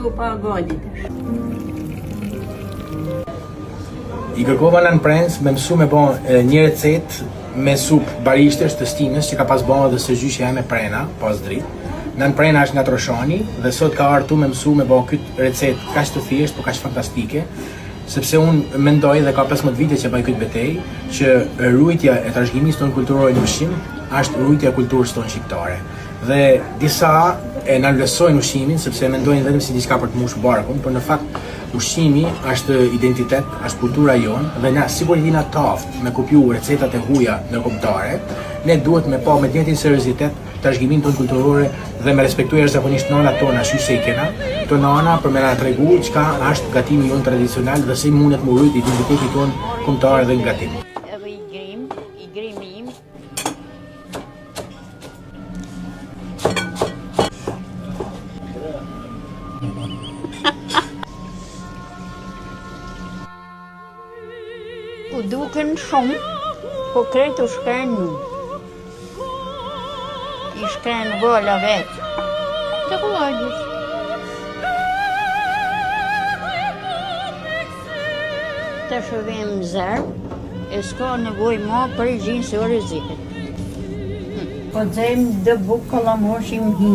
Supa golit. I kërkova Nanë Prenës me mësu me bo një recetë me supë barishtesh të stinës që ka pas bo edhe stërgjyshja ime Prena, pas dritë. Nanë Prena është nga Troshani dhe sot ka ardhur me mësu me bo këtë recetë kaq të thjeshtë, po kaq fantastike, sepse unë mendoj dhe ka 15 vite që bëj këtë betejë, që ruajtja e trashëgimisë tonë kulturore në ushqim është ruajtja e kulturës tonë shqiptare. Dhe disa e nënvlerësojnë ushqimin sepse e mendojnë vetëm si diçka për të mbushur barkun, por në fakt ushqimi është identitet, është kultura jonë dhe na sikur jena të aftë me kopju recetat e huaja ndërkombëtare, ne duhet me pa me të njëjtin seriozitet trashëgiminë tonë kulturore dhe me respektu jashtëzakonisht nanat tona qysh se i kena, këto nana për me na tregu çka është gatimi jonë tradicional dhe si mundet me u rujt identiteti tonë kombëtar edhe në gatim. Edhe i grim, i grimim. U duken shumë, po krejt u shkrenë. I shkrenë gola vetë. Të kullojnë. Tash e vëmë zjarr, e s'ka nevojë ma për gjysë ore zihet. Po zejmë dhe bukë kallamoshi me hi.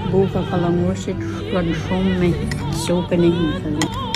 Buka kallamoshit shkon shumë me supën e hithave.